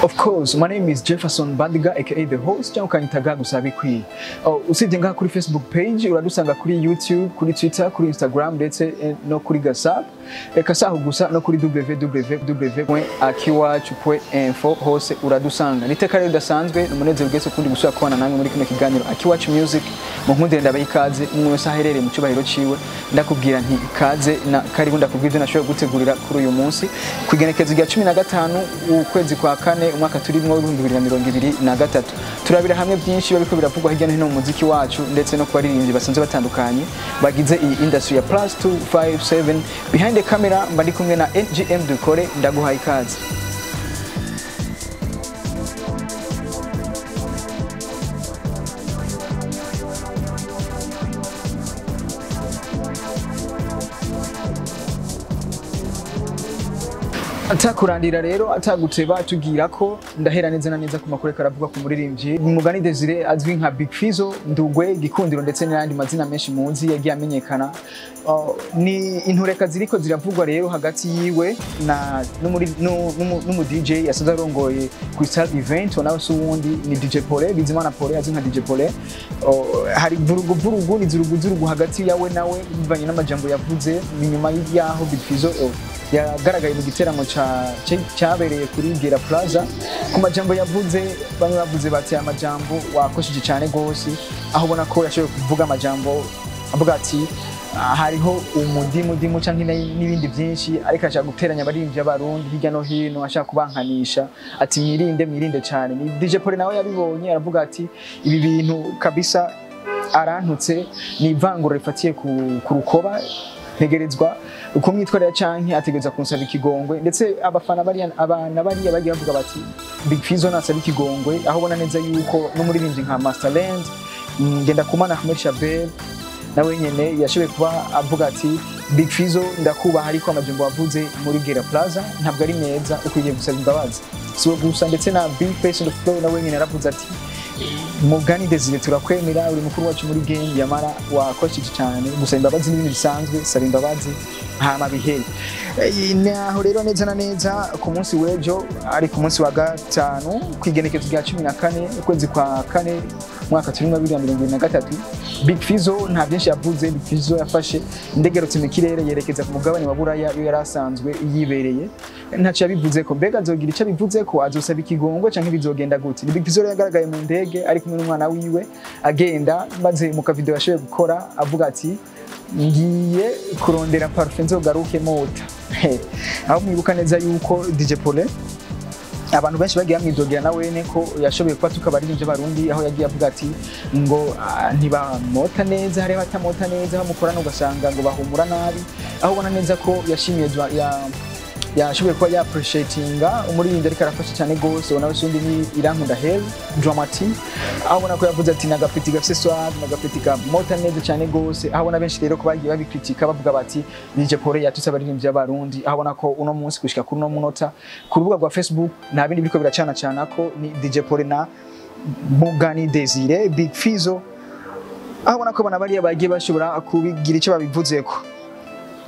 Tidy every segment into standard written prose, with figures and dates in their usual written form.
Of course, my name is Jefferson Bandiga aka the host, cyangwa ukanyita gusa bikwiye. Oh, usibye ngaha kuri Facebook page, uradusanga kuri YouTube, kuri Twitter, kuri Instagram ndetse no kuri WhatsApp. Eka saho gusa no kuri www.akiwacu.info hose uradusanga. Niteka rero udasanzwe umunezero ugeze kundi gusubira kubana namwe muri kino kiganiro Akiwacu Music. Mu nkundire ndabaye ikaze umwe wese aherereye mu cyubahiro ciwe, ndakubwira nti ikaze na karibu, ndakubwira ibyo nashoboye gutegurira kuri uyu munsi ku igenekerezo rya 15 ukwezi kwa kane umwaka turimwo 2023. Turabira hamwe byinshi bariko biravugwa hirya no hino mu muziki wacu ndetse no kubaririmbyi basanzwe batandukanye bagize iyi industry ya plus 257. Behind the camera mba ndi kumwe na NGM Dukore, ndaguhaye ikaze. Atakurandira rero ataguteba tugira ko ndahera neza na neza ku makuru karavuga ku muririmbyi Mugani Desire azwi nka Big Fizzo, Ndugwe, Gikundiro ndetse n'andi mazina menshi muzi yagiye amenyekana. Ni intureka ziriko ziravugwa rero hagati yiwe na n'umu DJ yasanzwe arongoye Crystal Event, nawe se uwundi ni DJ Pole, Bizimana Pole azwi nka DJ Pole. Hari vurugu vurugu ni zurugu zurugu hagati yawe nawe bivanye n'amajambo yavuze nyuma y'aho Big Fizzo yagaragaye mu giteramo cyabereye kuri Gera Plaza. Ku majambo yavuze, bamwe bavuze bati amajambo wakosheje cyane gose, aho ubona ko yashoboye kuvuga amajambo avuga ati hariho umudimu canke n'ibindi byinshi, ariko ashaka guteranya abaririmbyi b'Abarundi hirya no hino, ashaka kubankanisha ati mwirinde mwirinde cyane. Ni DJ Pole nawe yabibonye aravuga ati ibi bintu kabisa arantutse, ni ivangura rifatiye ku rukoba, ntegerezwa uko mwitwarira canke ategereza kunsaba ikigongwe. Ndetse abafana bariya abana bariya bagiye bavuga bati Big Fizzo nasaba ikigongwe, aho ubona neza yuko n'umuririmbyi nka Masterland Ngendakumana Ahmed Shabel nawe nyene yashoboye kuba avuga ati Big Fizzo ndakubaha, ariko amajambo wavuze muri Gera Plaza ntabwo ari meza, ukwiye gusaba imbabazi. Si we gusa, ndetse na Big Face on the Floor nawe nyene yaravuze ati Mugani Desire turakwemera, uri mukuru wacu muri game, yamara wakosheje cyane, gusaba imbabazi n'ibintu bisanzwe, saba imbabazi hama bihere. Naho rero neza na neza ku munsi w'ejo ari ku munsi wa gatanu kwigenekezo rya 14 ukwezi kwa kane mwaka turimo 2023, Big Fizzo nta byinshi yavuze. Big Fizzo yafashe indegerutse mu kirere yerekeza ku mugabane wa Buraya iyo yari asanzwe yibereye, ntacyo yabivuze ko mbega azogira icyo abivuze ko azosaba ikigongwe canke bizogenda gute. Ni Big Fizzo rero yagaragaye mu ndege ari kumwe n'umwana wiwe agenda, maze mu kavideo yashoboye gukora avuga ati ngiye kurondera parfum nzogaruke mota. Aho mwibuka neza yuko DJ Pole abantu benshi bagiye bamwidogera na wene ko yashoboye kuba tukabaririmbye Barundi, aho yagiye avuga ati ngo ntibamota neza, hari batamota neza bamukorana ugasanga ngo bahumura nabi, aho ubona neza ko yashimiye yashoboye kuba ya appreciatinga umuririmbyi ariko arafasha cyane gose, ubona wese undi ni Irankunda Hell Dramati, aho ubona ko yavuze ati nagapeti gafise swag, nagapeti ka mota neza cyane gose. Aho ubona benshi rero ko bagiye babikritika bavuga bati DJ Pole yatutse abaririmbyi b'Abarundi, aho ubona ko uno munsi gushika kuri uno munota ku rubuga rwa Facebook nta bindi biriko biracana cana ko ni DJ Pole na Mugani Desire Big Fizzo, aho ubona ko bana bariya bagiye bashobora kubigira icyo babivuzeko.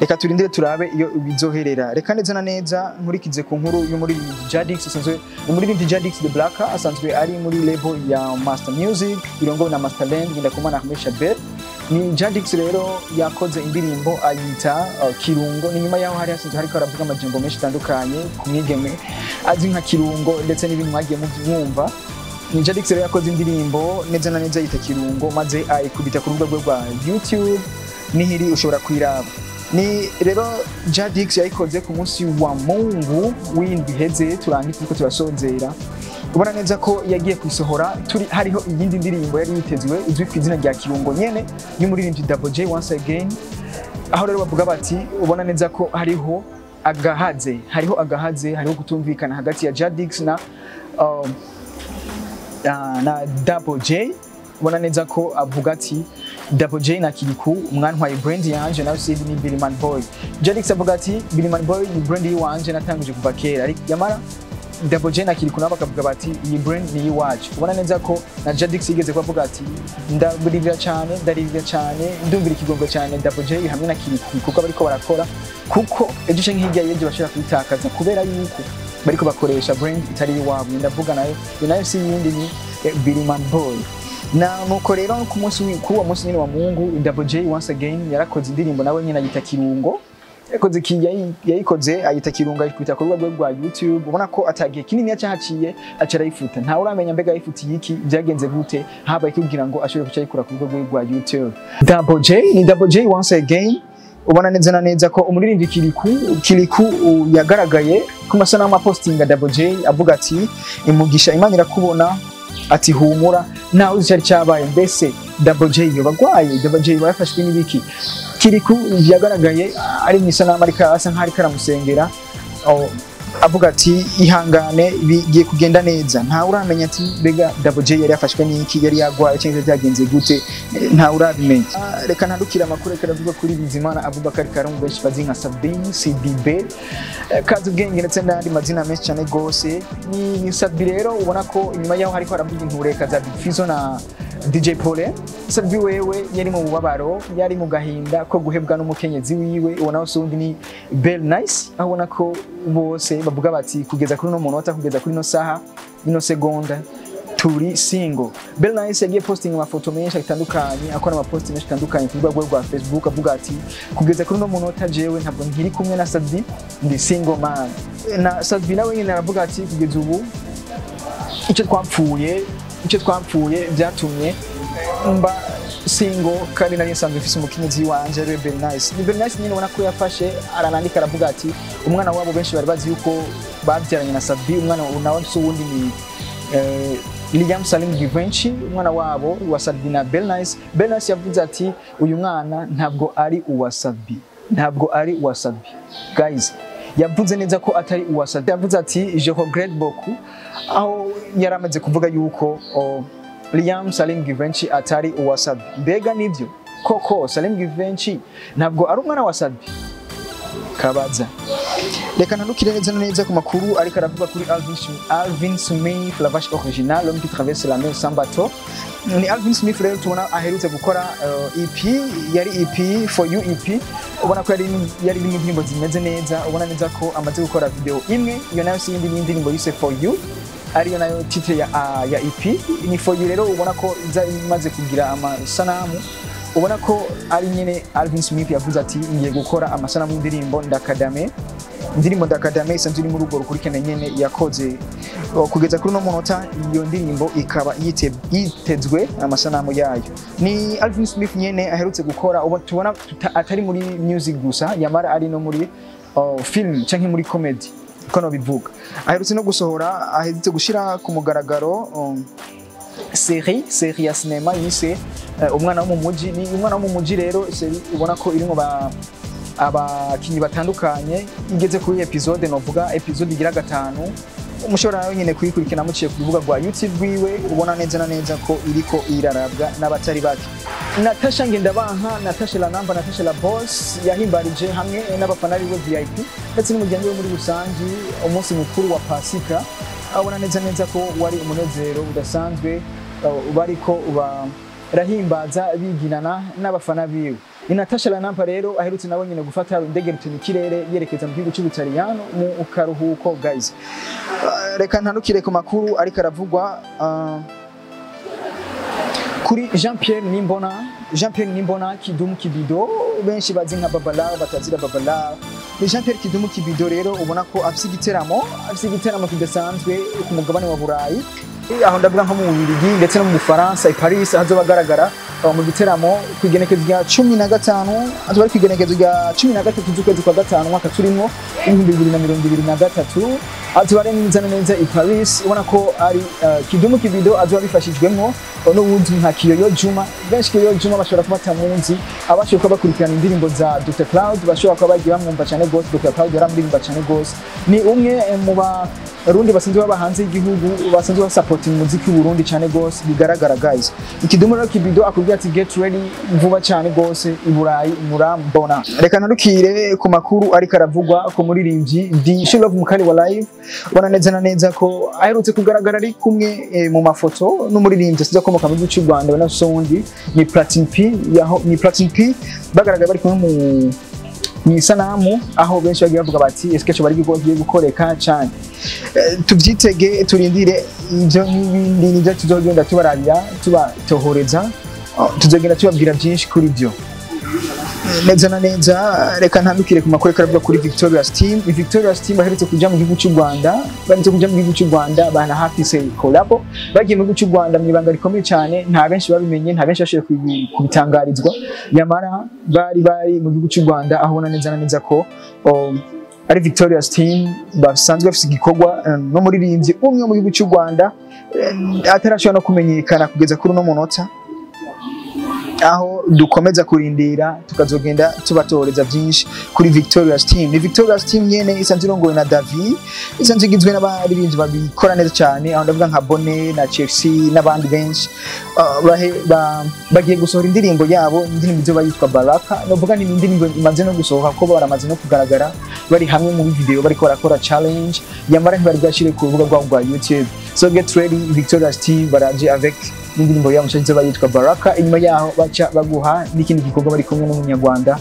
Reka turindire turabe iyo bizoherera. Reka neza na neza nkurikize ku nkuru y'umuririmbyi Jadix asanzwe, umuririmbyi Jadix the Black asanzwe ari muri label ya Master Music irongowe na Masterland Ngendakumana Ahmed Shabel. Ni Jadix rero yakoze indirimbo ayita Kirungo. Ni nyuma yaho hari hasanzwe hariko aravuga amajambo menshi atandukanye ku mwigeme azwi nka Kirungo ndetse n'ibintu mwagiye mubyumva. Ni Jadix rero yakoze indirimbo neza na neza ayita Kirungo, maze ayikubita ku rubuga rwe rwa YouTube, nihiri ushobora kuyiraba. Ni rero Jadix yayikoze ku munsi wa Mungu w'indwi iheze turangiye turiko turasozera, ubona neza ko yagiye kuyisohora turi hariho iyindi ndirimbo yari yitezwe izwi ku izina rya Kirungo nyene y'umuririmbyi Double J once again, aho rero bavuga bati ubona neza ko hariho agahaze, hariho kutumvikana hagati ya Jadix na na Double J. Ubona neza ko avuga ati Double J na Kiriku umwantwaye brand yanje, nawe sindi ni Billyman Boy. Jadix avuga ati Billyman Boy ni brand yiwanje natanguje kuva kera, ariko yamara Double J na Kiriku nabo bakavuga bati iyi brand ni iwacu. Ubona neza ko na Jadix yigeze kuvuga ati ndaburira cyane, ndaririra cyane, ndumvira ikigongo cyane Double J hamwe na Kiriku kuko bariko barakora, kuko ejo canke hirya y'ejo bashobora kwitakaza kubera yuko Bariko bakoresha brand itari iwabo. Ndavuga nayo, iyo nayo si yindi, ni Billman Boy. Na nuko rero ku munsi kuri uwo munsi nyine wa Mungu, Double J once again yarakoze indirimbo, nawe nyine ayita Kirungo. Yakoze ki yayikoze ayita Kirungo, ayikubita ku rubuga rwe rwa YouTube. Ubona ko atagiye kinini yacahaciye aca arayifuta. Ntawe uramenya mbega yayifutiye iki, byagenze gute, habaye kugira ngo ashobore kuca ayikura ku rubuga rwe rwa YouTube. Double J ni Double J once again. Ubona neza na neza ko umuririmbyi Kiriku yagaragaye ku masanamu apostinga Double J avuga ati: "Imugisha, Imana irakubona," ati: "Humura." Ntawe uzi icyari cyabaye. Mbese Double J yoba agwaye? Double J yafashwe n'ibiki? Kiriku yagaragaye ari mu isanamu ariko asa nkaho ariko aramusengera, oh, avuga ati: "Ihangane, bigiye kugenda neza." Ntawe uramenya ati mbega Double J yari yafashwe n'iki, yari yagwaye cyangwa byagenze gute? Ntawe urabimenya. Reka ntandukire amakuru reka aravuga kuri Bizimana Abubakar Karungu, benshi bazi nka Sabin CDB, kazi ubwenge ndetse n'andi mazina menshi cyane gose. Ni Sabi rero ubona ko inyuma yaho hariko haravuga intureka za Big Fizzo na DJ Pole, Sabi wewe yari mu mubabaro, yari mu gahinda ko guhebwa n'umukenyezi wiwe. Ubona ko undi ni Bell Nice, aho ubona ko bose bavuga bati: "Kugeza kuri no munota, kugeza kuri no saha, ino segonda, turi single." Bell Nice yagiye posting amafoto menshi atandukanye, akora amapost menshi atandukanye ku rubuga rwe rwa Facebook, avuga ati: "Kugeza kuri no munota jewe ntabwo nkiri kumwe na Sabi, ndi single man." Na Sabi nawe nyine aravuga ati: "Kugeza ubu icyo twapfuye byatumye mba single, kandi nari nsanzwe mfise umukenyezi wanje ariwe Bell Nice." Ni Bell Nice nyine ubona ko yafashe aranandika, aravuga ati umwana wabo benshi bari bazi yuko babyaranye na Sabi, umwana nawe si uwundi ni Liam Salim Givenchy, umwana wabo wa Sabi na Bell Nice. Bell Nice yavuze ati: "Uyu mwana ntabwo ari uwa Sabi, ntabwo ari uwa Sabi." Guys, yavuze neza ko atari uwa Sabi. Yavuze ati: "Je regrette beaucoup," aho yari amaze kuvuga yuko, oh, Liam Salim Givenchy atari uwa Sabi. Mbega nibyo koko, Salim Givenchy ntabwo ari umwana wa Sabi? Kabaza. Reka nandukire neza na neza ku makuru ariko aravuga kuri Alvin Smith, la vache originale, l'homme qui traverse la mer sans bateau. Ni Alvin Smith rero tubona aherutse gukora EP, yari EP For You EP, ubona ko yari irimo indirimbo zimeze neza. Ubona neza ko amaze gukora video imwe, iyo nayo si yindi, ni indirimbo yise For You, ariyo nayo titre ya EP ni For You. Rero ubona ko iza imaze kugira amasanamu, ubona ko ari nyene Alvin Smith yavuze ati: "Ngiye gukora amasanamu y'indirimbo Ndakadame." Indirimbo Ndakadame isanzwe iri muri urwo rukurikirane nyene yakoze. Kugeza kuri uno munota iyo ndirimbo ikaba yitezwe amasanamu yayo. Ni Alvin Smith nyene aherutse gukora, ubu tubona atari muri music gusa, yamara ari no muri film canke muri comedy ko no bivuga. Aherutse no gusohora, aherutse gushira ku mugaragaro série ya sinema yise Umwana wo mu Muji. Ni Umwana wo mu Muji rero, série ubona ko irimo ba abakinyi batandukanye, igeze kuri episode, novuga episode igira gatanu. Umushobora nawe nyine kuyikurikirana muciye ku rubuga rwa YouTube rwiwe. Ubona neza na neza ko iriko irarabwa n'abatari bake. Natasha Ngendabanka, Natasha la namba, Natasha la boss, yahimbarije hamwe n'abafana biwe VIP ndetse n'umuryango we muri rusangi umunsi mukuru wa Pasika. Abona neza neza ko wari umunezero udasanzwe, bariko barahimbaza biginana n'abafana biwe. Ni Natasha la namba rero aherutse nawe nyine gufata indege ikirere yerekeza mu gihugu cy'Ubutaliyano mu karuhuko. Guys, reka ntandukire ku makuru ariko aravugwa kuri Jean Pierre Nimbona. Jean Pierre Nimbona Kidumu Kibido, benshi bazi nka Babala, batazira Babala, ni Jean Pierre Kidumu Kibido. Rero ubona ko afise igiteramo kidasanzwe ku mugabane wa Burayi, aho ndavuga nko mu Bubiligi ndetse no mu Bufaransa, i Paris, aho azoba agaragara mu giteramo ku igenekerezo rya 15, azoba ari ku igenekerezo rya 13 z'ukwezi kwa gatanu umwaka turimwo 2023. Azoba ari neza na neza i Paris. Ubona ko ari Kidumu Kibido azoba abifashijwemwo n'uwuzwi nka Kiyoyo Juma. Benshi Kiyoyo Juma bashobora kuba batamuzi, abashobora kuba bakurikirana indirimbo za Dr Cloud bashobora kuba bagiye bamwumva cyane gose. Dr Cloud yaramuririmba cyane gose. Ni umwe mu Barundi basanzwe baba hanze y'igihugu, basanzwe basapotinga umuziki w'u Burundi cyane gose bigaragara. Guys, Ikidumu rero Kibido akubwira ati: "Get ready, vuba cyane gose i Burayi murambona." Reka ntarukire ku makuru ariko aravugwa ku muririmbyi D Love Mukali wa live. Ubona neza na neza ko aherutse kugaragara ari kumwe mu mafoto n'umuririmbyi asize akomoka mu gihugu cy'u Rwanda na Sondi, ni Platini P. Yaho ni Platini P bagaragara bari kumwe mu isanamu, aho benshi bagiye bavuga bati: "Ese cyo bari giye gukoreka cyane?" Tuvyitege, turindire ivyo n'ibindi, nivyo tuzogenda tubarabira, tubatohoreza. Tuzogenda tubabwira byinshi kuri byo neza na neza. Reka ntandukire ku makuru karavuga kuri Victorious Team. Victorious Team baherutse kuja mu gihugu cy'u Rwanda, baherutse kuja mu gihugu cy'u Rwanda, banahafise collabo. Bagiye mu gihugu cy'u Rwanda mu ibanga rikomeye cyane, nta benshi babimenye, nta benshi bashoboye kubitangarizwa. Yamara bari mu gihugu cy'u Rwanda, aho ubona neza na neza ko ari Victorious Team basanzwe bafise igikorwa n'umuririmbyi umwe mu gihugu cy'u Rwanda atarashobora no kumenyekana kugeza kuri uno munota, aho dukomeza kurindira tukazogenda tubatoreza byinshi kuri Victorious Team. Ni Victorious Team nyene isanzwe irongowe na David, isanzwe igizwe n'abaririmbyi babikora neza cyane, aho ndavuga nka Bonne na Chelsea n'abandi benshi. Bagiye gusohora indirimbo yabo, indirimbo izoba yitwa Baraka. Novuga ni indirimbo imaze no gusohoka, kuko baramaze no kugaragara bari hamwe muri video bariko barakora challenge, yamara ntibari bwashire ku rubuga rwabo rwa YouTube. So get ready, Victorious Team baraje avec n'indirimbo yabo nshya izoba yitwa Baraka. Inyuma yaho baca baguha n'ikindi gikorwa bari kumwe n'umunyarwanda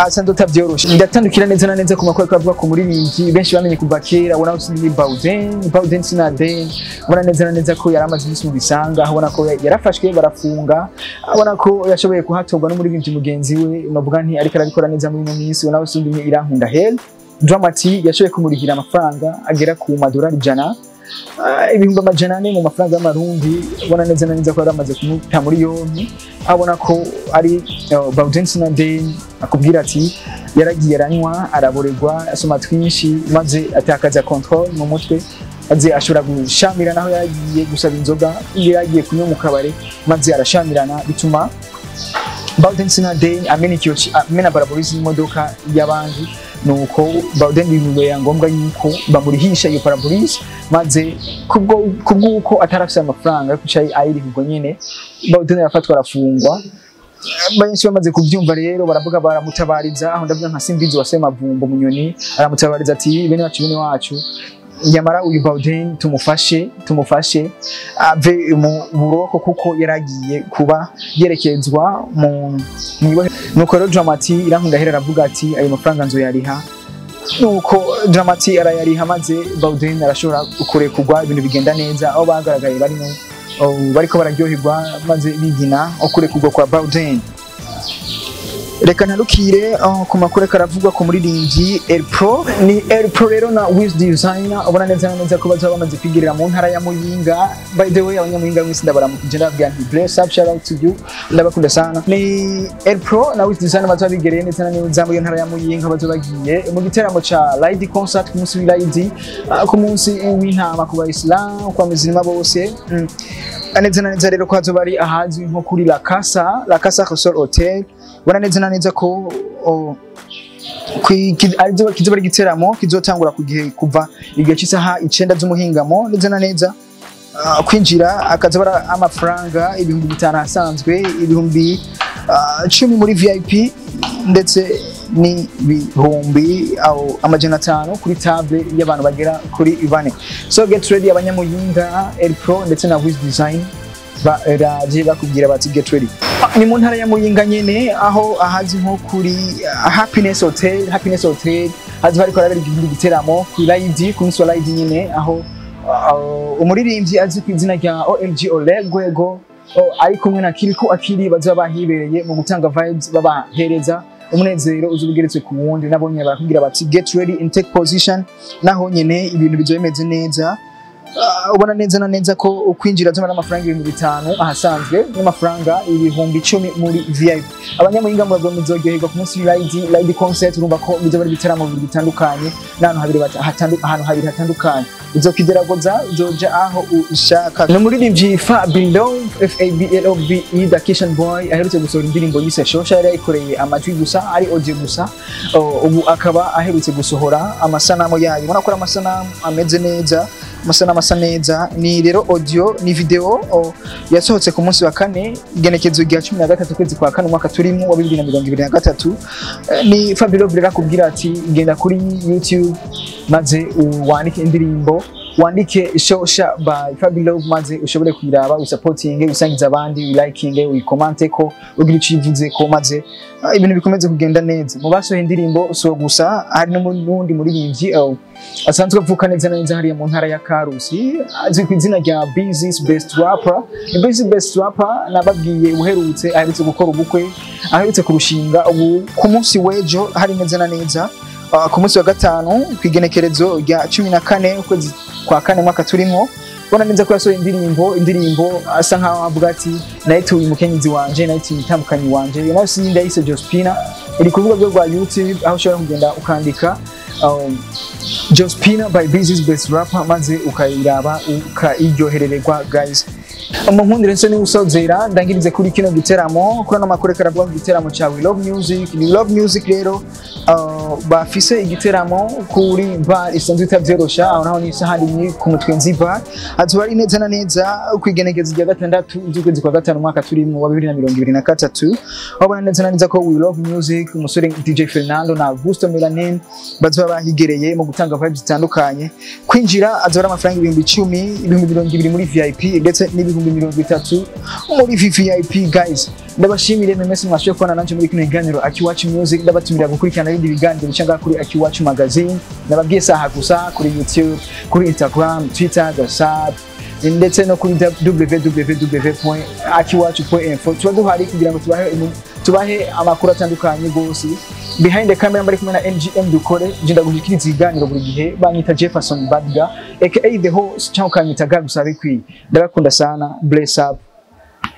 asanzwe utabyoroshe. Ndatandukira neza na neza ku makuru ariko avuga ku muririmbyi benshi bamenye kuva kera, ubona ko ni Bauden, Bauden Sinaden. Ubona neza na neza ko yari amaze iminsi mu bisanga, aho ubona ko yarafashwe barafunga, ubona ko yashoboye kuhatorwa n'umuririmbyi mugenzi we, novuga nti ariko arabikora neza muri ino minsi, ubona ko ni Irankunda Hel. Dramati yashoboye kumurihira amafaranga agera ku madolari 100, 400,000 mu mafaranga y'amarundi. Ubona neza na neza ko yari amaze kumuta muri yombi, abona ko ari Bauden Sinaden akubwira ati yaragiye aranywa araborerwa asoma twinshi, maze atakaza control mu mutwe, maze ashobora gushamirana aho yaragiye gusaba inzoga, yaragiye kunywa mu kabare, maze arashamirana bituma Bauden Sinaden amena ikiyo, amena pare-brise y'imodoka y'abandi. Nuko Bauden bimubera ngombwa yuko bamurihisha iyo pare-brise, maze kubw'uko atarafise amafaranga yo kuca ayiriha, ubwo nyene Bauden arafatwa arafungwa. Benshi bamaze kubyumva rero baravuga, baramutabariza, aho ndavuga nka Simbizi wa Semavumbo Munyoni, aramutabariza ati bene wacu, bene wacu, nyamara uyu Bauden tumufashe, tumufashe ave mu buroko, kuko yaragiye kuba yerekezwa mu mwibohe. Nuko rero Dramati Irankunda ahera aravuga ati ayo mafaranga nzoyariha. Nuko Dramati arayariha, maze Bauden arashobora kurekurwa, ibintu bigenda neza, aho bagaragaye barimo bariko bararyoherwa maze bigina okurekurwa kwa Bauden. Reka ntarukire ku makuru karavugwa ku muririmbyi El Pro. Ni El Pro rero na Wiz Designer, ubona neza na neza ko bazaba bamaze kwigirira mu ntara ya Muyinga. By the way, abanyamuyinga mwese ndabaramukije, ndababwira nti bless up, shout out to you, ndabakunda sana. Ni El Pro na Wiz Designer bazaba bigereye neza na neza muri iyo ntara ya Muyinga, bazaba bagiye mu giteramo ca Live concert ku munsi w'Ilayidi, ku munsi w'intama ku bayisilamu, kwa muzima bose. Neza na neza rero ko hazoba ari ahazwi nko kuri La Casa, La Casa Resort Hotel. Ubona neza na neza ko kizoba ari igiteramo kizotangura ku gihe kuva igihe cy'isaha 9 z'umuhingamo neza na neza. Kwinjira akaza ari amafaranga 5000 asanzwe, 10,000 muri VIP, ndetse n'ibihumbi aho 500 kuri table y'abantu bagera kuri 4. So get ready, abanyamuyinga, El Pro ndetse na Wiz Design baraje bakubwira bati get ready. Ni mu ntara ya Muyinga nyene, aho ahazi nko kuri Happiness Hotel. Happiness Hotel hazi bariko barabera igiteramo ku Live, ku munsi wa Live nyene, aho umuririmbyi azwi ku izina rya OMG Oleg Gwego ari kumwe na Kiriko Akiri bazaba bahibereye mu gutanga vibes, babahereza umunezero uzubugeretse ku wundi. Nabonye barakubwira bati get ready and take position, naho nyene ibintu bizoba bimeze neza. Ubona neza na neza ko ukwinjira zoma n'amafaranga 5000 ahasanzwe n'amafaranga 10,000 muri VIP. Abanyamuyinga muravuga muzoryoherwa ku munsi w'Ilayidi, Live concert. Urumva ko bizoba ari ibiteramo bibiri bitandukanye n'ahantu habiri ahantu habiri hatandukanye. Uzokideragoza, uzoja aho ushaka. Ni umuririmbyi Fabilove, Fablove, The Kishan Boy, aherutse gusohora indirimbo yise Shosha, yari yayikoreye amajwi gusa, ari audio gusa. Ubu akaba aherutse gusohora amasanamu yayo, ubona ko ari amasanamu ameze neza, amasanamu asa neza. Ni rero audio, ni video yasohotse ku munsi wa kane, igenekezo rya 13 kwezi kwa kane umwaka turimo wa 2023. Ni Fabilove rero akubwira ati genda kuri YouTube maze wandike indirimbo. Wandike Shosha by Fabi Love, maze ushobore kuyiraba, usapotinge, usangize abandi, ulikinge, uyikomante ko ugira icyo uyivuze ko, maze ibintu bikomeze kugenda neza. Mu basohoye indirimbo so gusa, hari n'undi muririmbyi asanzwe avuka neza na neza hariya mu ntara ya Karusi, azwi ku izina rya Business Best Rapper. Business Best Rapper nababwiye uherutse, aherutse gukora ubukwe, aherutse kurushinga. Ubu ku munsi w'ejo, hari neza na neza ku munsi wa gatanu, ku igenekerezo rya 14 ukwezi kwa kane mwaka turimo, bona neza ko yasohoye indirimbo asa nkaho avuga ati: "Nayituye umukenyezi wanje, nayituye umutambukanyi wanje." Iyo nayo si yindi, yayise Jospina. Iri ku rubuga rwe rwa YouTube, aho ushobora kugenda ukandika Jospina by Business Best Rapper, maze ukayiraba ukayiryoherererwa. Guys, mu nkundire nso niba usozera, ndangirize kuri kino giteramo, kuri ano makuru karavuga ku giteramo cya We Love Music. Ni We Love Music rero bafise igiteramo kuri bar isanzwe itavyorosha. Aho naho ni isahani, ni ku Mutwenzi Bar. Hazoba ari neza na neza kwigenekezo rya 6 z'ukwezi kwa gatanu umwaka turimo wa 2023. Wabona neza na neza ko We Love Music, umusore DJ Fernando na Augusto Melanin bazoba bahigereye mu gutanga vibes zitandukanye. Kwinjira azoba ari amafaranga 10,000, 20,000 muri VIP, ndetse n'30,000 muri VVIP. Guys, ndabashimire mwese mwashoboye kubana nanje muri kino kiganiro Akiwacu Music. Ndabatumira gukurikirana ibindi biganiro bica ngaha kuri Akiwacu Magazine. Ndababwiye saha gusa kuri YouTube, kuri Instagram, Twitter, WhatsApp, ndetse no kuri www.akiwacu.info. Tuba duhari kugira ngo tubahe amakuru atandukanye rwose. Behind the camera bari kumwe na NGM Dukore. Nje ndagushikiriza ibiganiro buri gihe, banyita Jefferson Badga aka the host, cyangwa ukanyita Gagusa bikwiye. Ndabakunda sana, bless up.